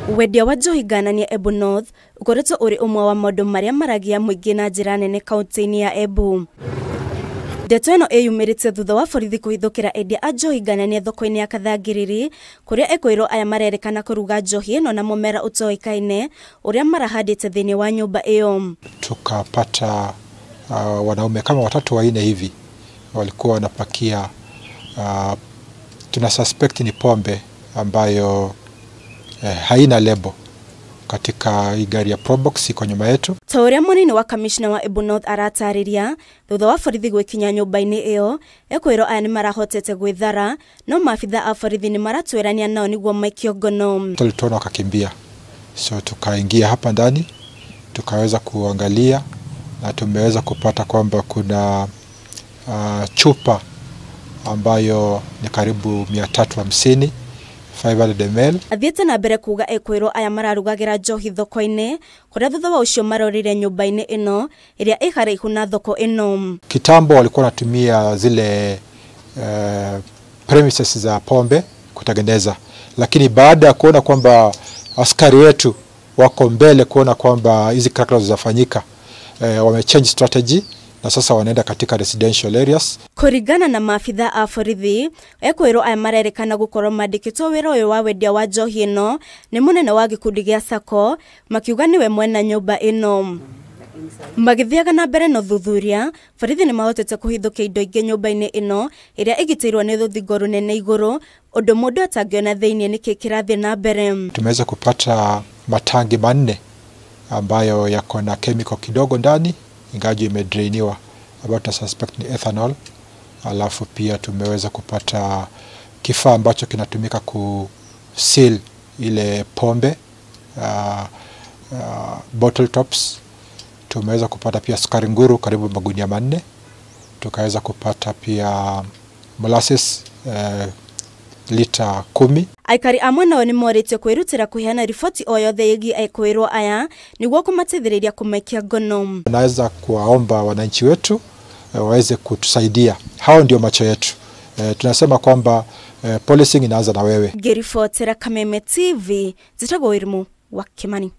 Wendia wa njohi ngananie Embu North ũkoretwo ũrĩ ũmwe wa maũndũ marĩa maragia mũingĩ na njĩra nene kaunti-inĩ ya Embu. Ndeto ĩno ĩyumĩrĩte thutha wa borithi kũhithũkĩra endia a njohi ngananie thoko-inĩ ya Kathangiriri, kũrĩa ekwĩrwo aya marerĩkana kũruga njohi ĩno na mũmera ũtoĩkaine ũrĩa marahandĩte thĩinĩ wa nyũmba ĩyo. Tukapata wanaume kama watatu wanne hivi walikuwa wanapakia, tuna suspect ni pombe ambayo haina lebo katika gari ya Probox iko nyuma yetu. Ta ũrĩa mũnini wa kamishna wa Embu North aratarĩria, thutha wa borithi gwĩkinya nyũmba-inĩ ĩyo, ekwĩrwo aya nĩmarahotete gwĩthara, no maabitha a borithi nĩmaratwĩrania nao nĩguo maikio ngono. Tulituona wakakimbia, so tukaingia hapa ndani tukaweza kuangalia na tumeweza kupata kwamba kuna chupa ambayo ni karibu 350 500 ml. Athiĩte na mbere kuga ekwĩrwo aya mararugagira njohi thoko-inĩ, kũrĩa thutha wa ũcio marorire nyũmba-inĩ ĩno ĩrĩa ĩ haraihu na thoko ĩno. Kitambo walikuwa wanatumia zile premises za pombe kutengeneza, lakini baada ya kuona kwamba askari wetu wako mbele kuona kwamba hizi crackdowns zafanyika, wamechange strategy na sasa wanaenda katika residential areas. Kũringana na maabitha a borithi, ekwĩrwo aya marerĩkana gũkorwo mandĩkĩtwo wĩra ũyũ wa wendia wa njohi ĩno nĩ mũnene wa gĩkundi gĩa Sacco, makiuga nĩwe mwena nyũmba ĩno. Magĩthiaga na mbere na ũthuthuria, borithi nĩmahotete kũhithũkia indo ingĩ nyũmba-inĩ ĩno ĩrĩa ĩgitĩirwo nĩ rũthingo rũnene igũrũ, ũndũ mũndũ atangĩona thĩinĩ nĩkĩ kĩrathiĩ na mbere. Tumeweza kupata matangi 4 ambayo yako na chemical kidogo ndani, ingawa imedrainiwa, ambayo tuna suspect ni ethanol. Alafu pia tumeweza kupata kifaa ambacho kinatumika ku seal ile pombe, bottle tops. Tumeweza kupata pia sukari nguru karibu magunia 4. Tukaweza kupata pia molasses lita 10. Aikari amwe nao nĩmorĩtio kwĩrutĩra kũheana riboti o yothe ĩgiĩ ekwĩrwo aya nĩguo kũmateithĩrĩria kũmaikia ngono. Naweza kuwaomba wananchi wetu waweze kutusaidia. Hao ndio macho yetu. Tunasema kwamba policing inaanza na wewe. Ngĩribotera Kameme TV, njĩtagwo Wĩrimũ wa Kimani.